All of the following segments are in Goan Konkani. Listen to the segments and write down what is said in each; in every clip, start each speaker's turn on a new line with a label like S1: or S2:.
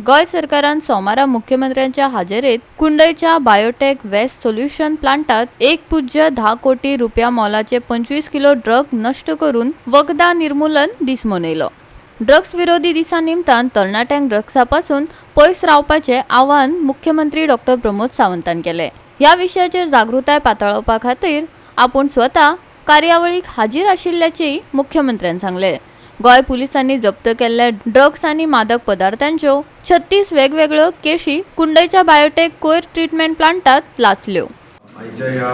S1: गोंय सरकारान सोमारा मुख्यमंत्र्यांच्या हाजेरेत कुंडयच्या बायोटेक वेस्ट सोल्युशन प्लांटात 1.10 कोटी रुपया मोलाचे 25 किलो ड्रग नश्ट करून वखदां निर्मूलन दीस मनयलो. ड्रग्स विरोधी दिसा निमतान तरणाट्यांक ड्रग्सा पासून पयस रावपाचें आवाहन मुख्यमंत्री डॉक्टर प्रमोद सावंतान केलें. ह्या विशयाचेर जागृताय पातळावपा खातीर आपूण स्वता कार्यावळीक हाजीर आशिल्ल्याचेंय मुख्यमंत्र्यान सांगलें. गोंय पुलिसांनी जप्त केल्ल्या ड्रग्स आनी मादक पदार्थांच्यो 36 वेगवेगळ्यो केशी कुंडयच्या बायोटेक कोयर ट्रिटमेंट प्लांटात लासल्यो.
S2: आयच्या ह्या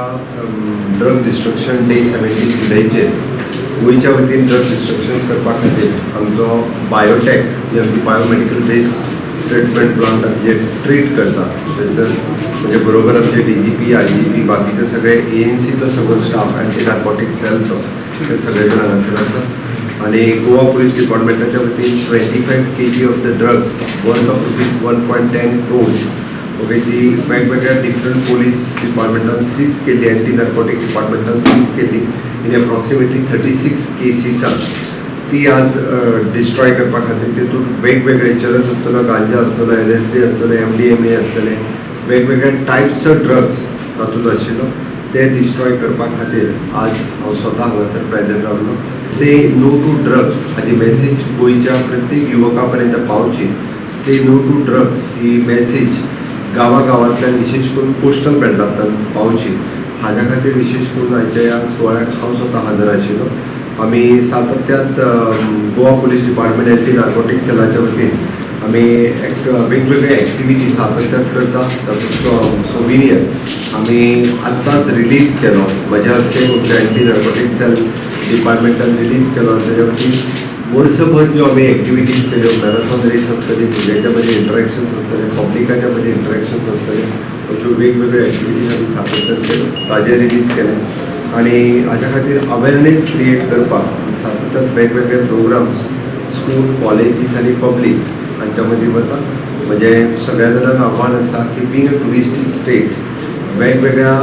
S2: ड्रग डिस्ट्रक्शन डे 17 जुलयचेर गोंयच्या वतीन ड्रग डिस्ट्रक्शन करपा खातीर आमचो बायोटॅक, जी आमची बायोमेडिकल वेस्ट ट्रिटमेंट प्लांट जे ट्रीट करता, थंयसर म्हणजे बरोबर आमचे डीजीपी, आयजीपी, बाकीचे सगळे एएनसीचो सगळो स्टाफ, अँटी नार्कोटीक सेलचो, ते सगळे जाण हांगासर आसा. आनी गोवा पुलीस डिपार्टमेंटाच्या वतीन 25 kg of the drugs worth of ₹1.10 crores, okay, जी वेगवेगळ्या डिफरंट पोलीस डिपार्टमेंटान सीज केली, अँटी नार्कोटीक डिपार्टमेंटान सीज केली इन एप्रॉक्सिमेटली 36 केसीसान, ती आज डिस्ट्रॉय करपा खातीर. तितून वेगवेगळे चरस आसतलो, गांजा आसतलो, एलएसडी आसतलो, एमडीएमए आसतले, वेगवेगळे टायप्सचो ड्रग्स तातूंत आशिल्लो. ते डिस्ट्रॉय करपा खातीर आज हांव स्वता हांगासर प्रेझेंट रावलो. से नो टू ड्रग्स हाजी मॅसेज गोंयच्या प्रत्येक युवका पर्यंत पावची, से नो टू ड्रग ही मॅसेज गांवागांवांतल्यान, विशेश करून कोस्टल बेल्टांतल्यान पावची, हाज्या खातीर विशेश करून आयच्या ह्या सुवाळ्याक हांव स्वता हजर आशिल्लो. आमी सातत्यात Goa police department anti narcotic सेलाच्या वतीन आमी वेगवेगळे एक्टिविटी सातत्यात करता. तातूंत सोविनियर आमी आत्ताच रिलीज केलो. म्हज्या हस्ते आमच्या एंटी नार्कोटीक सेल डिपार्टमेंटान रिलीज केलो आनी तेज्या वतीन वर्सभर ज्यो आमी एक्टिविटीज केल्यो, मॅरेथॉन रेस आसतली, भुरग्यांच्या मदीं इंटरेक्शन्स आसतले, पब्लिकाच्या मदीं इंटरेक्शन्स आसतले, अश्यो वेगवेगळ्यो एक्टिविटीज आमी सातत्यान केल्यो, ताजें रिलीज केलें. आनी हाज्या खातीर अवेरनेस क्रिएट करपाक सातत्यान वेगवेगळे प्रोग्राम्स स्कूल, कॉलेजीस आनी पब्लीक हांच्या मदीं वता. म्हणजे सगळ्या जाणांक आव्हान आसा की बींग अ ट्युरिस्टीक स्टेट, वेगवेगळ्या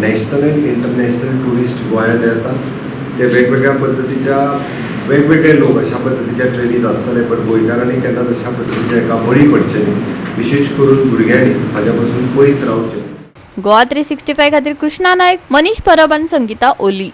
S2: नॅशनल आनी इंटरनॅशनल ट्युरिस्ट गोंयांत येता. ते वेगवेगळ्या पद्दतीच्या, वेगवेगळे लोक अशा पद्दतीच्या ट्रेनीत आसतले, पण गोंयकारांनी केन्नाच अशा पद्दतीच्या एका बळी पडचे न्ही. विशेश करून भुरग्यांनी हाज्या पासून पयस रावचें.
S1: गोवा 365 खातीर कृष्णा नायक, मनीष परब आनी संगीता ओली.